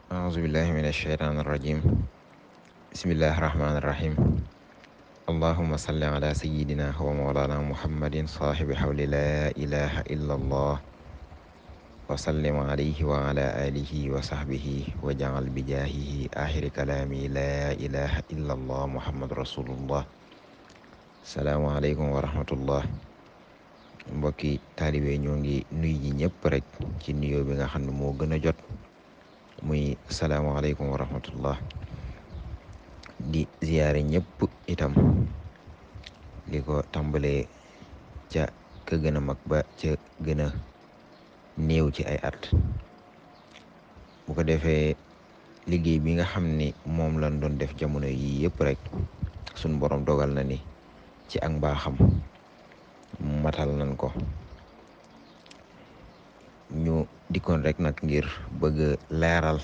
A'udzubillahi minasyaitonirrajim. Bismillahirrahmanirrahim. Allahumma salli ala sayyidina wa maulana Muhammadin sahibi hawli la ilaha illallah wa sallim alayhi wa ala alihi wa sahbihi wa ja'al bijahihi akhiri kalami la ilaha illallah Muhammad rasulullah. Assalamu alaykum wa rahmatullah. Mbokki taalibe ñoo ngi nuy ji ñëpp rek ci nuyoo bi nga xam ne moo gën a jot muy asalaamaaleykum wa rahmatullah. di ziyaare ñëpp itam di ko tàmbalee ca ka gën a mag ba ca gën a néew ci ay at. bu ko defee liggéey bi nga xam ni moom lañ doon def jamono yii yëpp rek suñ borom dogal na ni ci ak mbaaxam matal nañ ko. ñu dikkoon rek nag ngir bëgg leeral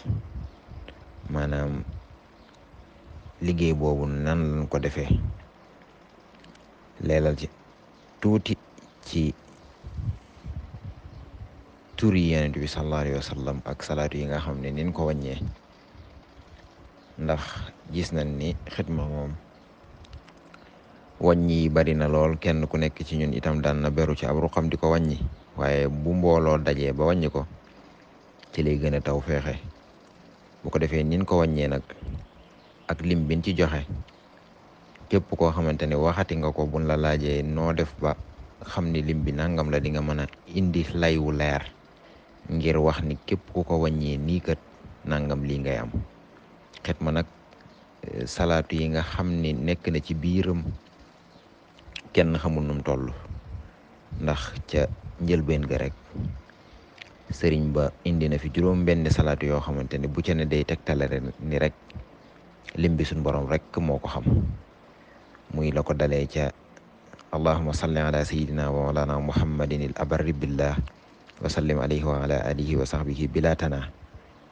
maanaam liggéey boobu nan lañ ko defee, leeral ci tuuti ci turi yonent bi sallallahu alayhi wa sallam ak salaatu yi nga xam ne nin ko wàññee, ndax gis nañ ni xidma moom wàññi yi bari na lool. Kenn ku nekk ci ñun itam daan na beru ci ab ruqam di ko wàññi, waaye bu mbooloo dajee ba wàññi ko ci lay gën a taw feexe. bu ko defee nin ko wàññee nag ak lim biñ ci joxe, képp koo xamante ne waxati nga ko buñ la laajee noo def ba xam ni lim bi nangam la, di nga mën a indi lay wu leer ngir wax ni képp ku ko wàññee nii kat nangam lii ngay am. xidma nag salaatu yi nga xam ni nekk na ci biiram kenn xamul num toll, ndax ca njëlbeen ga rek sëriñ ba indi na fi juróom benn salaatu yoo xamante ne bu ca ne day tegtale ni rek lim bi suñ borom rek moo ko xam. muy la ko dalee ca allahumma salli ala sayyidina wa mawlana muhammadin il abarri billah wa sallim alayhi wa ala alihi wa sahbihi bilaatana.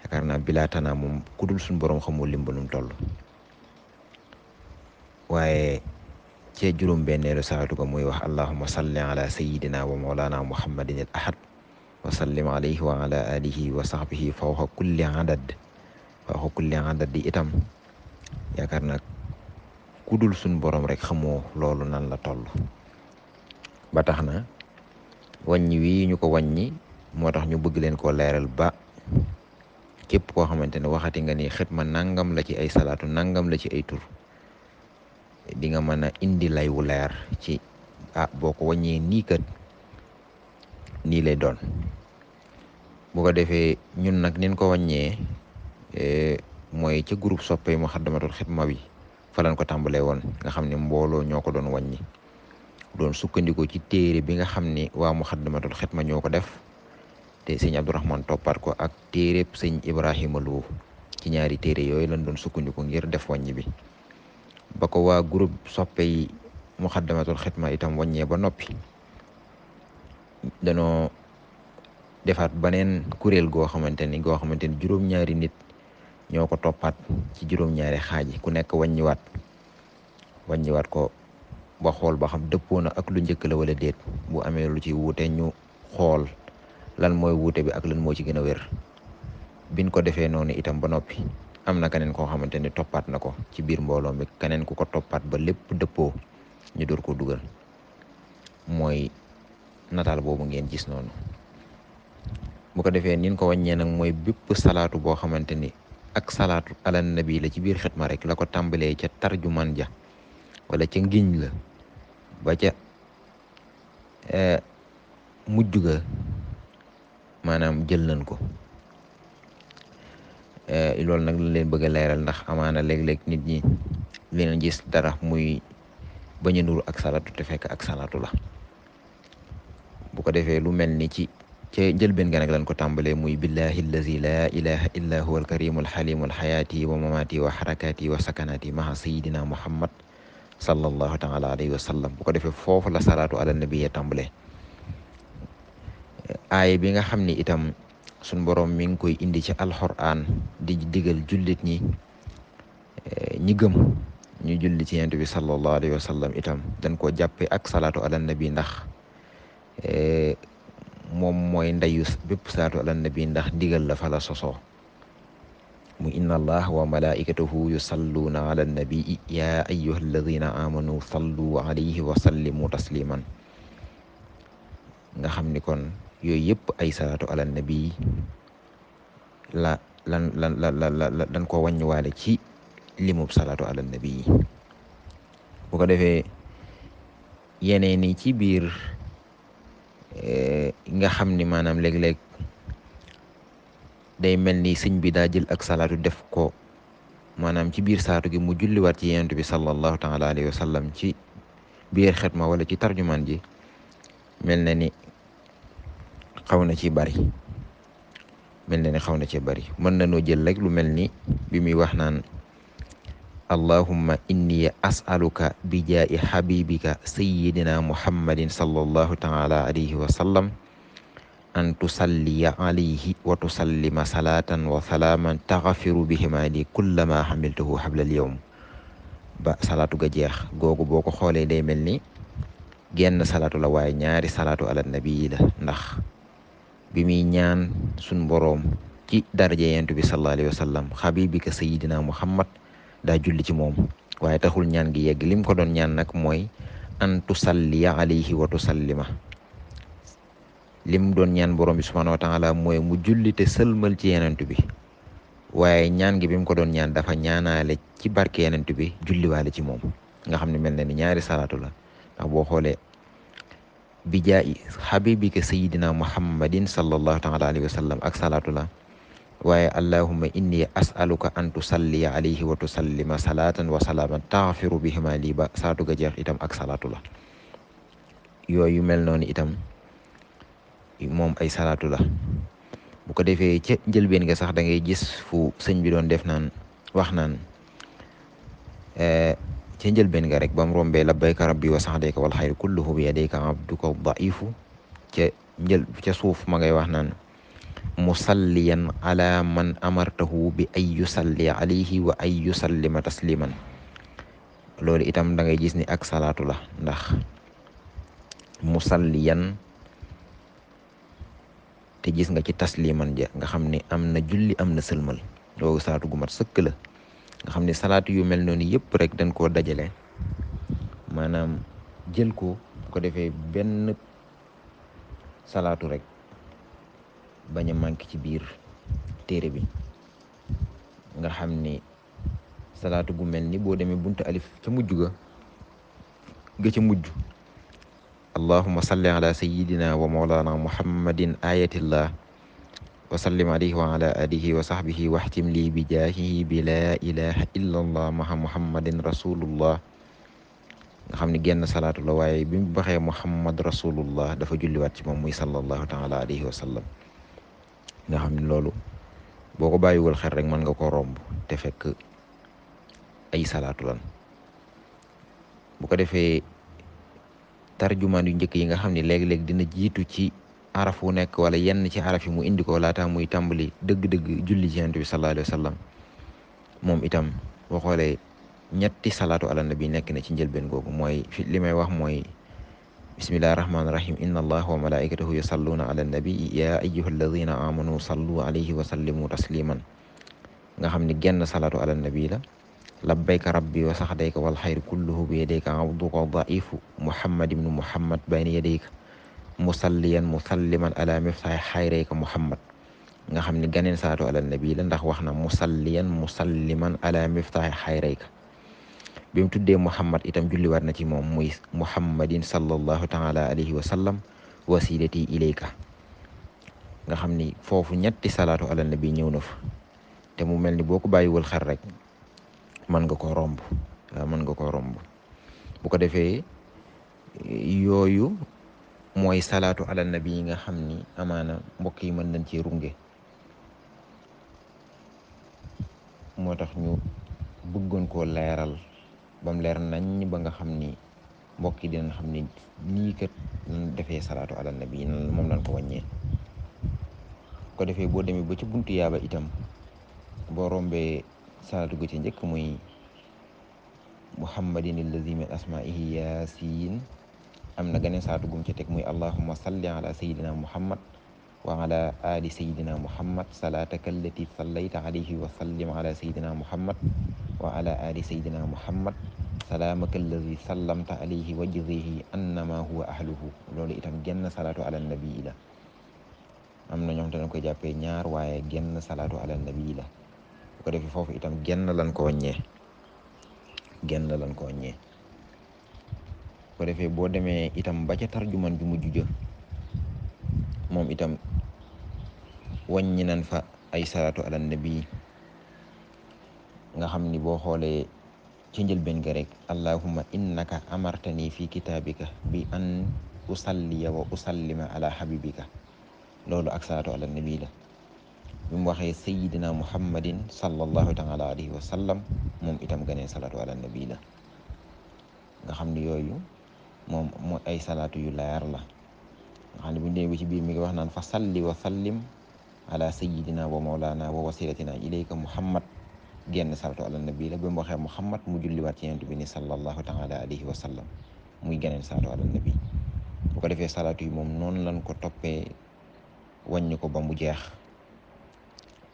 yaakaar naa bilaatana moom ku dul suñ borom xamul lim ba num toll. waaye ca juróom benneelu salaatu ko muy wax allahumma salli ala sayyidina wa mawlana muhammadin il ahad wa sallim alayhi wa ala alihi wa sahbihi fawqa kulli adad di itam yaakaar naa ku dul suñ borom rek xamoo loolu nan la toll. ba tax na wàññi wi ñu ko wàññi moo tax ñu bëgg leen koo leeral ba képp koo xamante ne waxati nga ni xidma nangam la ci ay salaatu, nangam la ci ay tur, di nga mën a indi lay wu leer ci boo ko wàññee nii kat nii lay doon. bu ko defee ñun nag nin ko wàññee mooy ca groupe soppe Muxaddamatul Xidma bi fa lañ ko tàmbalee woon, nga xam ne mbooloo ñoo ko doon wàññi, doon sukkandikoo ci téere bi nga xam ni waa Muxaddamatul Xidma ñoo ko def te sëñ Abdourahman toppaat ko ak téereb sëñ Ibrahima Lo. ci ñaari téere yooyu lañ doon sukkandiku ngir def wàññi bi. ba ko waa groupe soppe yi Muxaddamatul Xidma itam wàññee ba noppi, danoo defaat beneen kuréel goo xamante ni juróom-ñaari nit ñoo ko toppaat ci juróom-ñaari xaaji, ku nekk wàññiwaat ko ba xool ba xam dëppoo na ak lu njëkk la wala déet. bu amee lu ci wuute ñu xool lan mooy wuute bi ak lan moo ci gën a wér. biñ ko defee noonu itam ba noppi, am na keneen koo xamante ni toppaat na ko ci biir mbooloo mi, keneen ku ko toppaat ba lépp dëppoo ñu door ko dugal. mooy nataal boobu ngeen gis noonu. bu ko defee nin ko wàññee nag mooy bépp salaatu boo xamante ni ak salaatu ala nabi la ci biir xidma rek, la ko tàmbalee ca tarjuman ja wala ca ngiñ la ba ca mujj ga, maanaam jël nañ ko. loolu nag la leen bëgg a leeral, ndax amaana léeg-léeg nit ñi leen gis dara muy bañ a nuru ak salaatu te fekk ak salaatu la. bu ko defee lu mel ni ca njëlbeen ga nag lañ ko tàmbalee muy billahi allazi la ilaha illa huwa alkarimu alxalimu alxayaati wa mamaati wa xarakaati wa sakanaati maha sayidina muhammad sallallahu taala alayhi wa sallam. bu ko defee foofu la salaatu ala nabi ya tàmbalee. aaya bi nga xam ni itam suñ borom mi ngi koy indi ci alxuraan di digal jullit ñi gëm ñu julli ci yonent bi sallallahu alayhi wa sallam itam dañ koo jàppe ak salaatu ala nabi, ndax moom mooy ndeyu bépp salaatu ala nabi, ndax ndigal la fa la sosoo. mu inna allah wa malaikatahu yusalluna ala nabii ya ayyuha alladina amanu sallu alayhi wa sallimu tasliman. nga xam ni kon yooyu yëpp ay salaatu ala nabi la lan ko wàññiwaale ci limub salaatu ala nabi. bu ko defee yeneen ni ci biir nga xam ni maanaam léeg-léeg day mel ni sëñ bi daa jël ak salaatu def ko maanaam ci biir salaatu gi mu julliwaat ci yonent bi sallallahu taala alayhi wa sallam ci biir xetma wala ci tarjumaan ji mel na ni xaw na ci bari mën nañoo jël rek lu mel ni bi muy wax naan allahumma inni as'aluka bi jaa'i habibika sayyidina muhammadin sallallahu taala alayhi wa sallam an tusalliya alayhi wa tusallima salatan wa salaaman taxafiru bihima li kulla ma xamiltuhu xablal yawm ba salaatu ga jeex googu boo ko xoolee day mel ni genn salaatu la waaye ñaari salaatu ala nabi la ndax bi muy ñaan suñ boroom ci daraja yentu bi sallallahu alayhi wa sallam xabibika sayidina muhammad daa julli ci moom waaye taxul ñaan gi yegg lim ko doon ñaan nag mooy an tusalliya alayhi wa tusallima lim doon ñaan borom bi subhanahu wa taala mooy mu julli te sëlmal ci yenentu bi waaye ñaan gi bi mu ko doon ñaan dafa ñaanaale ci barke yenentu bi julliwaale ci moom nga xam ne mel na ni ñaari salaatu la ndax boo xoolee bi jaayi xabibika sayidina muhammadin sallallahu taala alayhi wa sallam ak salaatu la waaye allahumma inni as'aluka an tusalliya alayhi wa tusallima salatan wa salaaman taxfiru bihima lii ba salaatu ga jeex itam ak salaatu la yooyu mel noonu itam moom ay salaatu la. bu ko defee ca njëlbeen nga sax da ngay gis fu sëñ bi doon def naan wax naan ca njëlbeen nga rek bam rombee labbayka rabbi wa saxdayka wal xayru kulluhu bi yadayka abduka daifu ca suuf ma ngay wax naan musalliyan ala man amartahu bi ay yusalli alayhi wa ay yusallima tasliman. loolu itam da ngay gis ni ak salaatu la ndax musalliyan te gis nga ci tasliman ja nga xam ne am na julli am na sëlmal loolu salaatu gu mat sëkk la nga xam ne salaatu yu mel noonu yëpp rek dañ koo dajale maanaam jël ko ko defee benn salaatu rek bañ a manqué ci biir téere bi nga xam ni salaatu gu mel ni boo demee buntu alif ca mujj ga ca mujj allahuma salli ala sayidina wa maulana muhammadin ayatillah wa sallim alayhi wa ala alihi wa sahbihi waxtim lii bi jaahihi bi laa ilaha illa allah maha muhammadin rasulullah nga xam ni genn salaatu la waaye bi mu baxee muhammad rasulullah dafa julliwaat ci moom muy sallallahu taala alayhi wa sallam nga xam ni loolu boo ko bàyyiwul xel rek mën nga ko romb te fekk ay salaatu lan bu ko defee tarjumaan yu njëkk yi nga xam ne léeg-léeg dina jiitu ci araf wu nekk wala yenn ci araf yi mu indi ko laata muy tàmbali dëgg-dëgg julli ci Yonent bi sallallahu alayhi wa sallam moom itam boo xoolee ñetti salaatu ala nabi nekk na ci njëlbeen googu mooy fi li may wax mooy bismillahi rahmaani rahim inna allaha wa malaikatahu yusalluna ala nabi ya ayyuha alladina amanu sallu alayhi wa sallimu tasliman nga xam ni genn salaatu ala nabi la labbayka rabbi wa saxdayka wal xayru kulluhu bi yadayka abduka daifu muhammad ibnu muhammad bayna yadayka musalliyan musalliman ala miftahi xayrayka muhammad nga xam ni ganeen salaatu ala nabi la ndax wax na musalliyan musalliman ala miftahi xayrayka bi mu tuddee muhammad itam julliwaat na ci moom muy muhammadin sallallahu taala alayhi wa sallam wasilati ilayka nga xam ni foofu ñetti salaatu ala nabi ñëw na fa te mu mel ni boo ko bàyyiwul xel rek mën nga koo romb bu ko defee yooyu mooy salaatu ala nabi yi nga xam ni amaana mbokk yi mën nañ ci runge moo tax ñu bëggoon koo leeral bam leer nañ ba nga xam ni mbokk yi dinañ xam ni nii kat ñu defee salaatu ala nabi nan moom lañ ko wàññee bu ko defee boo demee ba ci buntu yaaba itam boo rombee salaatu gu ci njëkk muy muhammadin allazi min asmaihi yasin am na ganeen salaatu gum ci teg muy allahumma salli ala sayidina muhammad wa ala ali sayidina muhammad salataka allati sallayta alayhi wa sallim ala sayidina muhammad wa ala ali sayidina muhammad salaamaka alladi sallamta alayhi wajzihi annama huwa ahluhu. loolu itam genn salaatu ala nabii la. am na ñoo xam te ne koy jàppee ñaar waaye genn salaatu ala nabii la. bu ko defee foofu itam genn lan ko wàññee bu ko defee boo demee itam ba ca tarjuman ju mujj ja moom itam wàññi nañ fa ay salaatu ala nabi nga xam ni boo xoolee ci njëlbeen ga rek allahumma innaka amartani fi kitaabika bi an usalliya wa usallima ala habibika. loolu ak salaatu ala nabi la. bi mu waxee sayidina muhammadin sallallahu taala alayhi wa sallam moom itam ganee salaatu ala nabi la. nga xam ni yooyu moom mooy ay salaatu yu leer la nga xam ne bu ñu demee ba ci biir mi ngi wax naan fa salli wa sallim ala sayidina wa maulana wa wasilatina ilayka muhammad. genn salaatu ala nabi la. ba mu waxee muhammad mu julliwaat ci yonent bi ni sallallahu taala alayhi wa sallam muy geneen salaatu ala nabi. bu ko defee salaatu yi moom noonu lañ ko toppee wàññi ko ba mu jeex.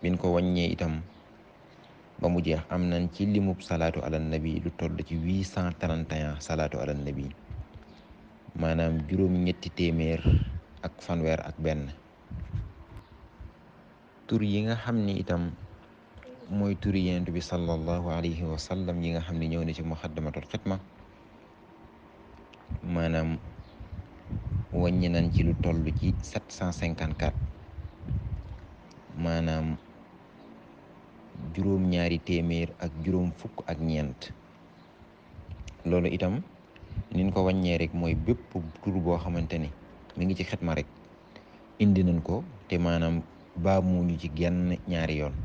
biñ ko wàññee itam ba mu jeex am nañ ci limub salaatu ala nabi lu toll ci 831 salaatu ala nabi maanaam juróom-ñetti téeméer ak fanweer ak benn. tur yi nga xam ni itam mooy turi yonent bi sallallahu alayhi wa sallam yi nga xam ne ñëw na ci muxaddamatul xidma maanaam wàññi nañ ci lu toll ci 754 maanaam juróom-ñaari téeméer ak juróom fukk ak ñeent. loolu itam niñ ko wàññee rek mooy bépp tur boo xamante ni mi ngi ci xidma rek indi nañ ko te maanaam baamuñu ci genn ñaari yoon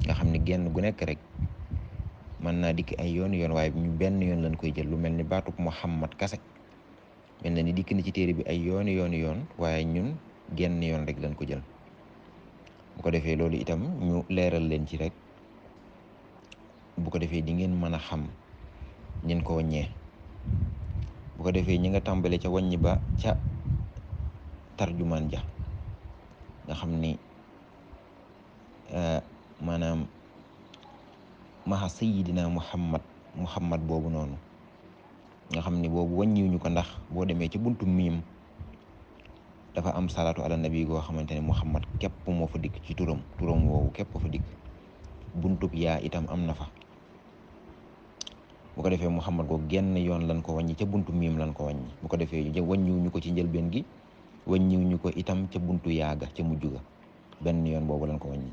nga xam ni genn gu nekk rek mën naa dikk ay yoon waaye ñu benn yoon lañ koy jël. lu mel ni baatub muhammad kase mel na ni dikk na ci téere bi ay yoon waaye ñun genn yoon rek lañ ko jël. bu ko defee loolu itam ñu leeral leen ci rek bu ko defee di ngeen mën a xam ñin ko wàññee. bu ko defee ñi nga tàmbale ca wàññi ba ca tarjumaan ja nga xam ni maanaam maxa sayidina muhammad boobu noonu nga xam ni boobu wàññiwuñu ko ndax boo demee ci buntu miim dafa am salaatu ala nabi goo xamante ne muhammad képp moo fa dikk ci turam woowu képp fa dikk. buntub yaa itam am na fa. bu ko defee muhammad ko genn yoon lañ ko wàññi ca buntu miim lañ ko wàññi. bu ko defee wàññiwuñu ko ci njëlbeen gi wàññiwuñu ko itam ca buntu yaaga ca mujj ga benn yoon boobu lañ ko wàññi.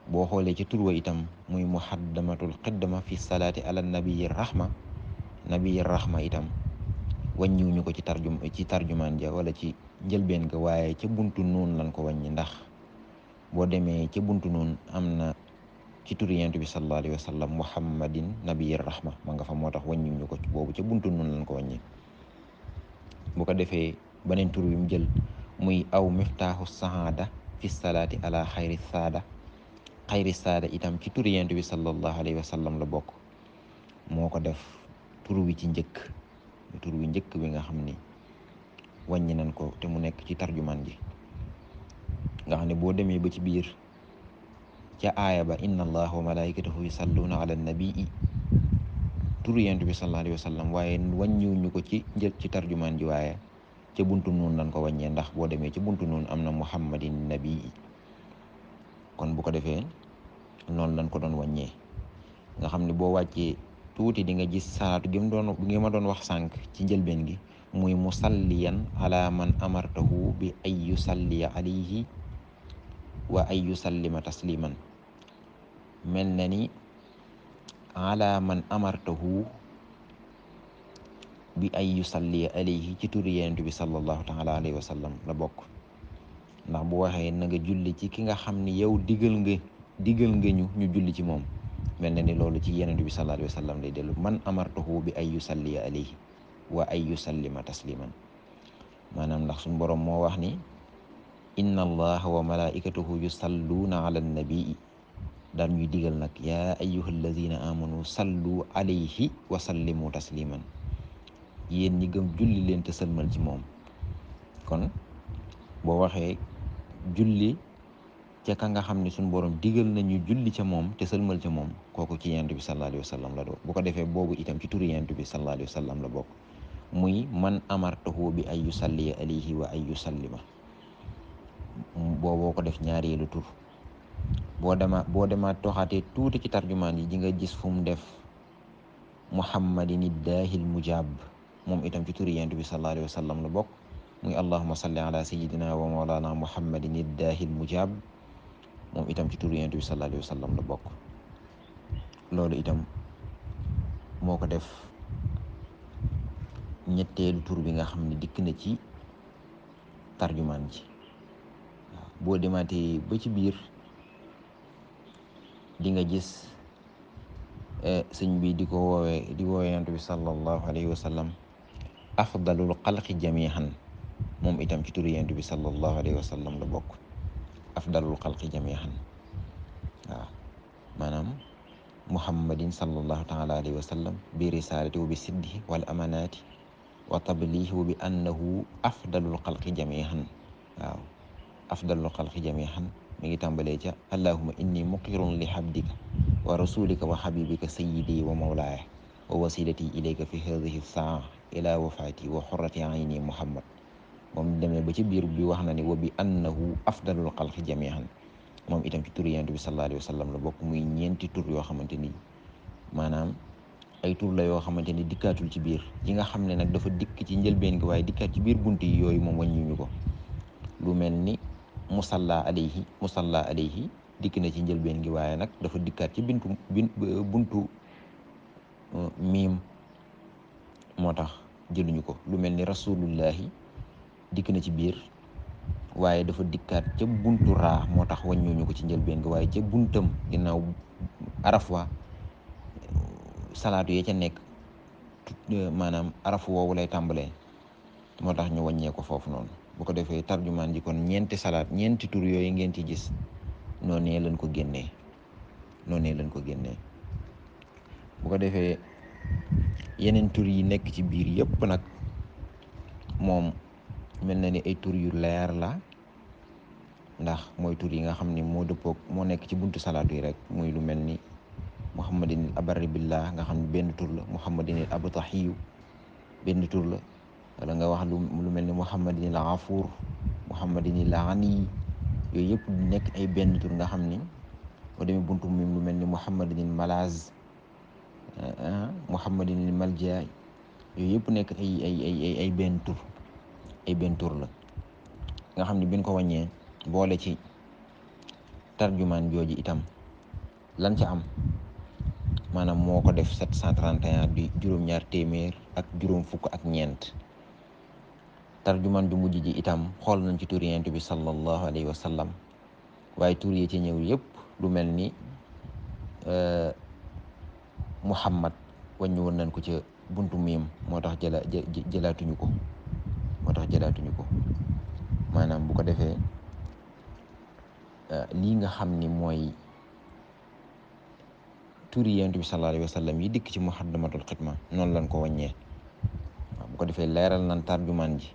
boo xoolee ci tur wa itam muy muhaddamatul xidma fi salaati ala nabiyi rahma itam wàññiwuñu ko ci tarjumaan ja wala ci njëlbeen ga waaye ca buntu nuun lañ ko wàññi ndax boo demee ca buntu nuun am na ci turi yonent bi sallallahu alayhi wa sallam muhammadin nabiyir rahma ma nga fa moo tax wàññiwuñu ko boobu ca buntu nuun lañ ko wàññi. bu ko defee beneen tur wi mu jël muy aw miftaaxu sahaada fi salaati ala xayri saada itam ci turi yonent bi sallallahu alayhi wa sallam la bokk. moo ko def tur wi ci njëkk bi nga xam ni wàññi nañ ko te mu nekk ci tarjumaan ji nga xam ne boo demee ba ci biir ca aaya ba inna allaha wa malaikatahu yusalluna ala nabii tur yonent bi sallallahu alayhi wa sallam waaye wàññiwuñu ko ci tarjumaan ji waaye ca buntu nuun lañ ko wàññee ndax boo demee ci buntu nuun am na muhammadin nabii. kon bu ko defee noonu lañ ko doon wàññee nga xam ne boo wàccee tuuti di nga gis salaatu gi ma doon wax sànq ci njëlbeen gi muy musalliyan ala man amartahu bi ay yusalliya alayhi wa ay yusallima tasliman. mel na ni ala man amartahu bi ay yusalliya alayhi ci turi yonent bi sallallahu taala alayhi wa sallam la bokk. ndax bu waxee na nga julli ci ki nga xam ni yow digal nga ñu julli ci moom mel na ni loolu ci yonent bi sallallahu alayhi wa sallam lay dellu man amartahu bi ay yusalliya alayhi wa ay yusallima tasliman. maanaam ndax suñu borom moo wax ni inna allaha wa malaikatahu yusalluuna ala nabii daan ñuy digal nag yaa ayyuha alladina amanu sallu alayhi wa sallimu tasliman. yéen ñi gëm julli leen te sëlmal ci moom. kon boo waxee julli ca ka nga xam ne suñu borom digal nañu julli ca moom te sëlmal ca moom, kooku ci yonent bi sallallahu alayhi wa sallam la do bu ko defee boobu itam ci turi yonent bi sallallahu alayhi wa sallam la bokk, muy man amartahu bi ay yusalli alayhi wa ay yusallima. booboo ko def ñaareelu tur. boo demaat toxaatee tuuti ci tarjumaan yi ji nga gis fu mu def muhammadin iddahil mujab, moom itam ci turi yonent bi sallallahu alayhi wa sallam la bokk, muy allahumma salli ala sayyidina wa mawlana muhammadin iddahil mujab, moom itam ci turu yonent bi sallallahu alayhi wa sallam la bokk. loolu itam moo ko def ñetteelu tur bi nga xam ne dikk na ci tarjumaan ji. waaw boo demaatee ba ci biir di nga gis sëñ bi di woowee yonent bi sallallahu alayhi wa sallam afdalul xalqi jamihan, moom itam ci turu yonent bi sallallahu alayhi wa sallam la bokk, afdalul xalqi jamihan. waaw maanaam muhammadin sallallahu taala alayhi wa sallam bi risalati wa bi siddihi wal amanati wa tablihi wa bi annahu afdalul xalqi jamihan. waaw afdalul xalqi jamihan mi ngi tàmbalee ca allahuma inni muqirun li habdika wa rasulika wa habibika sayyidi wa mawlaaya wa wasilati ilayka fi hadihi saa ila wafati wa xurrati ayni muhammad. moom demee ba ci biir bi wax na ni wa bi annahu afdalul xalqi jamihan, moom itam ci tur yonent bi sallallahu alayhi wa sallam la bokk, muy ñeenti tur yoo xamante ni maanaam ay tur la yoo xamante ni dikkaatul ci biir yi nga xam ne nag dafa dikk ci njëlbeen gi waaye dikkaat ci biir bunt yi yooyu moom wàññuñu ko. lu mel ni musalla alayhi dikk na ci njëlbeen gi waaye nag dafa dikkaat ci buntu miim, moo tax jëluñu ko. lu mel ni rasulullahi dikk na ci biir waaye dafa dikkaat ca buntu raa, moo tax wàññuñu ko ci njëlbeen gi waaye ca buntam ginnaaw araf wa salaatu ya ca nekk maanaam araf woowu lay tàmbalee, moo tax ñu wàññee ko foofu noonu. bu ko defee tarjumaan ji kon ñeenti tur yooyu ngeen ci gis noonee lañ ko génnee bu ko defee yeneen tur yi nekk ci biir yëpp nag moom mel na ni ay tur yu leer la, ndax mooy tur yi nga xam ni moo nekk ci buntu salaatu yi rek, muy lu mel ni muhammadinil abarri billah nga xam ne benn tur la, muhammadinil abtahiyu benn tur la, wala nga wax lu mel ni muhammadinil afuur, muhammadinil ani, yooyu yëpp nekk ay benn tur nga xam ni boo demee buntu mi lu mel ni muhammadinil malaz, muhammadinil malja, yooyu yëpp nekk ay benn tur la nga xam ni biñ ko wàññee boole ci tarjumaan jooju itam lan ca am maanaam moo ko def 731 di juróom-ñaar téeméer ak juróom fukk ak ñeent. tarjumaan ju mujj ji itam xool nañ ci tur yonent bi sallallahu alayhi wa sallam, waaye tur yi ci ñëw yëpp lu mel ni muhammad wàññi woon nañ ko ca buntu miim, moo tax jëlaatuñu ko maanaam bu ko defee lii nga xam ni mooy turi yonent bi sallallahu alayhi wa sallam yi dikk ci muhaddamatul xidma noonu lañ ko wàññee. waaw bu ko defee leeral nañ tarjumaan ji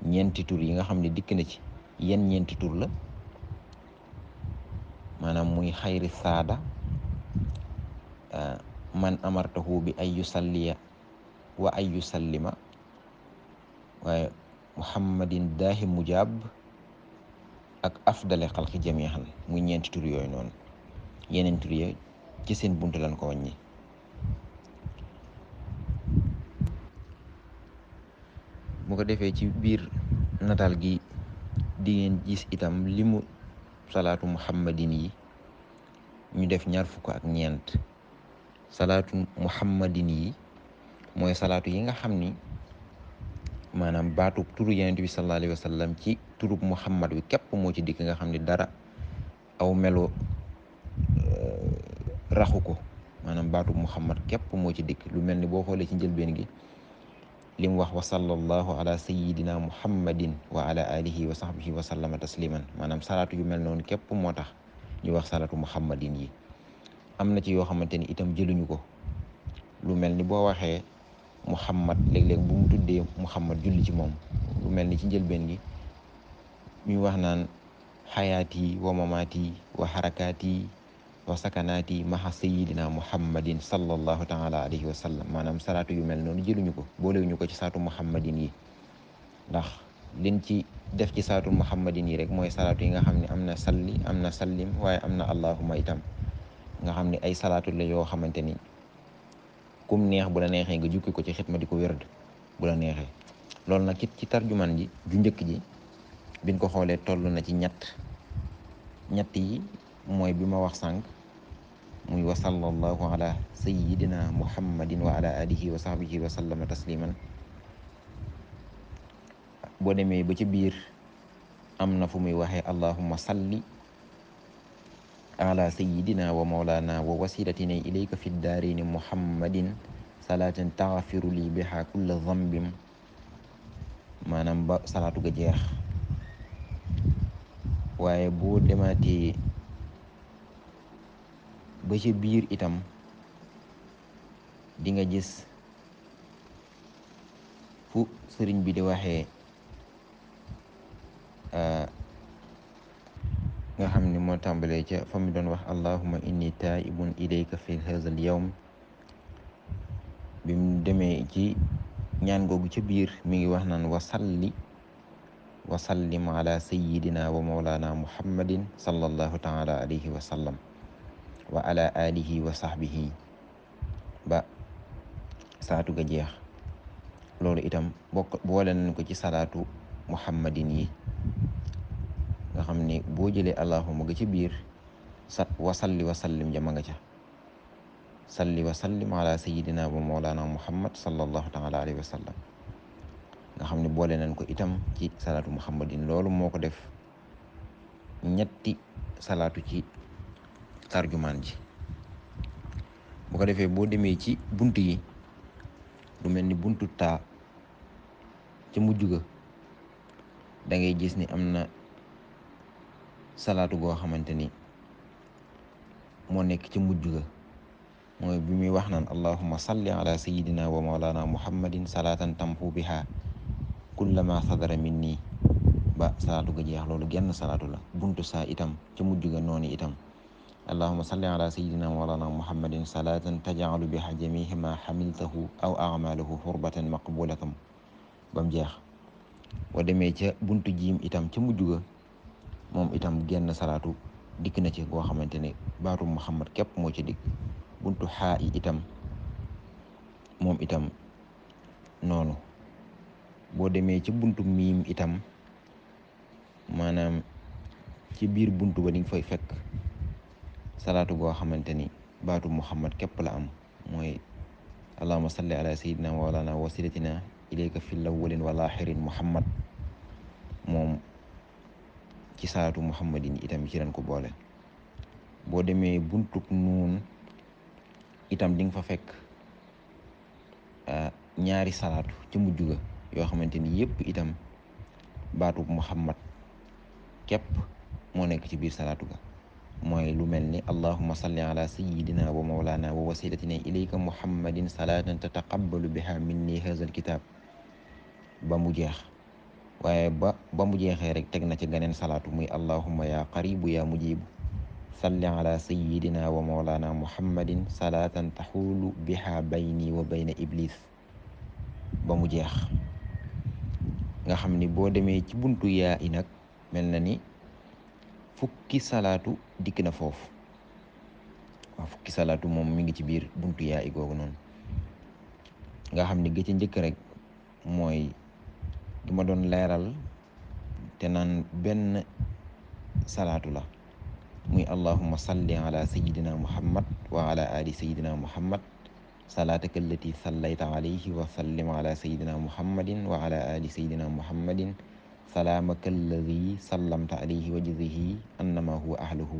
ñeenti tur yi nga xam ne dikk na ci yan ñeenti tur la, maanaam muy xayri saada, man amartahu bi ay yusalliya wa ay yusallima, waaye muhammadin daahi mujab ak afdale xalqi jamihan, muy ñeenti tur yooyu noonu. yeneen tur yi ci seen buntu lañ ko wàññi. bu ko defee ci biir nataal gi di ngeen gis itam limu salaatu muhammadin yi ñu def 24. salaatu muhammadin yi mooy salaatu yi nga xam ni maanaam baatub turu yonent bi sallallahu alayhi wa sallam ci turub muhammad wi képp moo ci dikk nga xam ni dara aw melo raxu ko, maanaam baatub muhammad képp moo ci dikk. lu mel ni boo xoolee ci njëlbeen gi li mu wax wa sallallahu ala sayyidina muhammadin wa ala alihi wa sahbihi wa sallama tasliman, maanaam salaatu yu mel noonu képp moo tax ñu wax salaatu muhammadin yi. am na ci yoo xamante ni itam jëluñu ko, lu mel ni boo waxee muhammad léeg-léeg bu mu tuddee muhammad julli ci moom, lu mel ni ci njëlbeen gi ñuy wax naan xayaati wa mamaati wa xarakaati wa sakanaati maxa sayidina muhammadin sallallahu taala alayhi wa sallam. maanaam salaatu yu mel noonu jëluñu ko, boolewuñu ko ci saatu muhammadin yi, ndax liñ ci def ci saatu muhammadin yi rek mooy salaatu yi nga xam ne am na salli, am na sallim, waaye am na allahuma itam, nga xam ne ay salaatu la yoo xamante ni kum neex bu la neexee nga jukki ko ci xitma di ko wérd bu la neexee. loolu nag it ci tarjuman ji ju njëkk ji biñ ko xoolee toll na ci ñett yi mooy bi ma wax sànq muy wa sallallahu ala sayyidina muhammadin wa ala alihi wa sahbihi wa sallama tasliman. boo demee ba ci biir am na fu muy waxee allahumma salli ala sayyidina wa mawlana wa wasilatina ilayka fi daarini muhammadin salaatin taxfiru li biha kulla zambin, maanaam ba salaatu ga jeex. waaye boo demaatee ba ci biir itam di nga gis fu sëriñ bi di waxee nga xam ni moo tàmbalee ca fa mu doon wax allahumma inni taibun ilayka fi hazal yawm. bi mu demee ci ñaan googu ca biir mi ngi wax naan wasalli wa sallim ala sayyidina wa mawlana muhammadin sallallahu taala alayhi wa sallam wa ala alihi wa sahbihi ba salaatu ga jeex. loolu itam boole nañ ko ci salaatu muhammadin yi, nga xam ne boo jëlee allahuma ga ci biir wa salli wa sallim jama nga ca salli wa sallim ala sayyidina wa mawlana muhammad sallallahu taala alayhi wa sallam, nga xam ne boole nañ ko itam ci salaatu muhammadin. loolu moo ko def ñetti salaatu ci tarjumaan ji. bu ko defee boo demee ci bunt yi lu mel ni buntu taa ca mujj ga da ngay gis ni am na salaatu goo xamante ni moo nekk ci mujj ga, mooy bi muy wax naan allahumma salli ala sayyidina wa mawlana muhammadin salatan tamhu biha kullama sadara minni ba salaatu ga jeex. loolu genn salaatu la. buntu saa itam ca mujj ga noonu itam allahumma salli ala sayyidina wa mawlana muhammadin salatan taj'alu biha jami'a ma hamiltahu aw a'malahu hurbatan maqbulatan ba mu jeex. boo demee ca buntu jiim itam ca mujj ga moom itam genn salaatu dikk na ci goo xamante ne baatu muhammad képp moo ci dikk. buntu xaa yi itam moom itam noonu. boo demee ci buntu miim itam maanaam ci biir buntu ba di nga fay fekk salaatu goo xamante ni baatu muhammad képp la am, mooy allahumma salli ala sayyidina wa walana wasilatina ilayka fil awwalin wal axirin muhammad. moom ci salaatu muhammadin itam ci lañ ko boole. boo demee buntuk nuun itam di nga fa fekk ñaari salaatu ci mujj ga yoo xamante ni yëpp itam baatu muhammad képp moo nekk ci biir salaatu ga, mooy lu mel ni allahumma salli ala sayyidina wa mawlana wa wasilatina ilayka muhammadin salatan tataqabbalu biha minni hazal kitab ba mu jeex. waaye ba mu jeexee rek teg na ci ganeen salaatu muy allahumma ya qaribu ya mujibu salli ala sayyidina wa mawlana muhammadin salatan taxulu biha bayni wa bayna iblis ba mu jeex. nga xam ni boo demee ci buntu yaa i nag mel na ni fukki salaatu dikk na foofu. waaw fukki salaatu moom mi ngi ci biir buntu yaa i googu noonu, nga xam ni gë ci njëkk rek mooy gi ma doon leeral te naan benn salaatu la, muy allahumma salli ala sayyidina muhammad wa ala ali sayyidina muhammad salaataka allati sallayta alayhi wa sallim ala sayyidina muhammadin wa ala ali sayyidina muhammadin salaamaka alladi sallamta alayhi wa jazihi annama huwa ahluhu.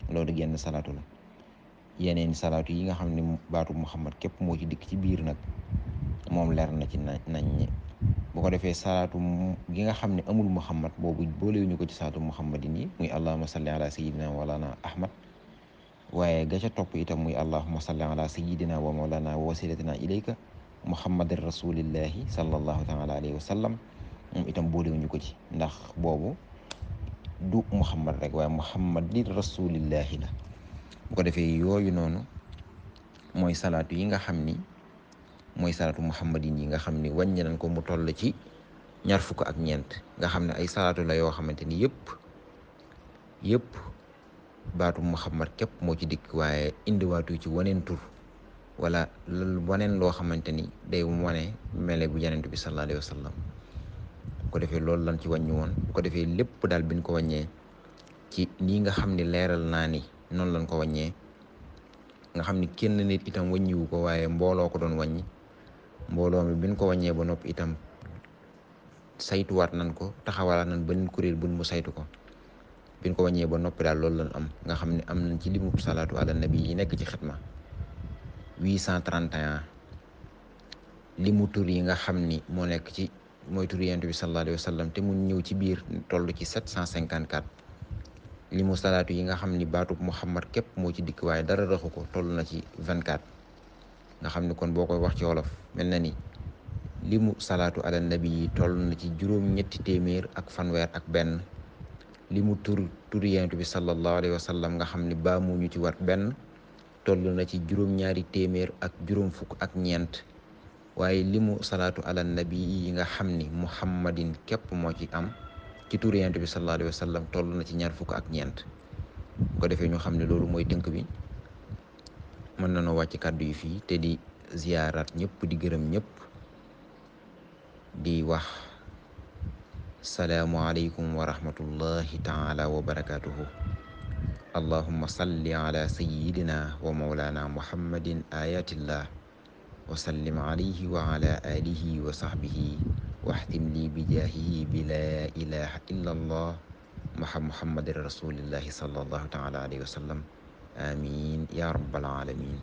loolu genn salaatu la. yeneen salaatu yi nga xam ne baatu muhammad képp moo ci dikk ci biir nag moom leer na ci nañ bu ko defee salaatu gi nga xam ne amul muhammad boobu boolewuñu ko ci salaatu muhammadin yi muy allahumma salli ala sayyidina wa mawlana ahmad. waaye ga ca topp itam muy allahumma salli ala sayyidina wa mawlana wa wasilatina ilayka muhammadin rasulillahi sallallahu taala alayhi wa sallam moom itam boolewuñu ko ci, ndax boobu du muhammad rek waaye muhammadin rasulillahi la. bu ko defee yooyu noonu mooy salaatu yi nga xam ni mooy salaatu muhammadin yi nga xam ni wàññi nañ ko mu toll ci ñaar fukk ak ñeent nga xam ne ay salaatu la yoo xamante ni yëpp baatu muhammad képp moo ci dikk waaye indiwaatu ci waneen tur wala waneen loo xamante ni day wane mele bu yenent bi sallallahu alayhi wa sallam. bu ko defee loolu lan ci wàññi woon bu ko defee lépp daal biñ ko wàññee ci nii nga xam ni leeral naa ni noonu lañ ko wàññee nga xam ni kenn nit itam wàññiwu ko waaye mbooloo ko doon wàññi mbooloo mi biñ ko wàññee ba noppi itam saytuwaat nañ ko taxawalaat nañ beneen kuréel buñ mu saytu ko biñ ko wàññee ba noppi daal loolu lañ am nga xam ne am nañ ci limu salaatu ala nabi yi nekk ci xitma 831 limu tur yi nga xam ni moo nekk ci mooy tur yonent bi sallallahu alayhi wa sallam te mu ñëw ci biir toll ci 754 limu salaatu yi nga xam ni baatub muhammad képp moo ci dikk waaye dara raxu ko toll na ci 24 nga xam ni kon boo koy wax ci wolof mel na ni limu salaatu ala nabi yi toll na ci juróom-ñetti téeméer ak fanweer ak benn limu tur yonent bi sallallahu alayhi wa sallam nga xam ni baamu ñu ci wat benn toll na ci juróom-ñaari téeméer ak juróom fukk ak ñeent waaye limu salaatu ala nabi yi nga xam ni muhammadin képp moo ci am ci tur yonent bi sallallahu alayhi wa sallam toll na ci ñaar fukk ak ñeent bu ko defee ñu xam ne loolu mooy tënk bi mën na noo wàcc kàddu yi fii te di ziyaaraat ñëpp di gërëm ñëpp di wax salaamu aleykum wa rahmatullahi taala wa barakatuhu allahumma salli ala sayyidina wa mawlana muhammadin ayatillah wa sallim alayhi wa ala alihi wa sahbihi waxtim li bijaahihi bi laa ilaha illa allah muhammadin rasulillahi sallallahu taala alayhi wa sallam amin ya rabbal alamin